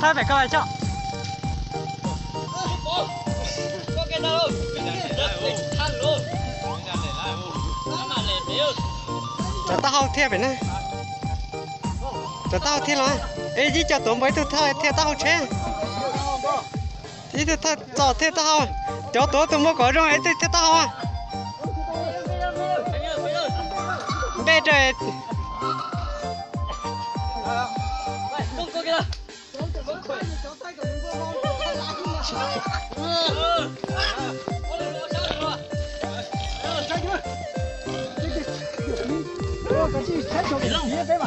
Thawb pem ko choj. Cov taub hau thiaj pem na. Cov taub hau thiaj los. Ib co tuav npua ib tug thiaj taub hau tsheb. Ib tug txom thiaj taub hau. Cov tuav tus npua kom zoo ib tug thiaj taub hau. Npe rau.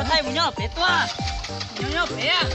Thaij mus nyob pem tuaj, nyob nyob pem.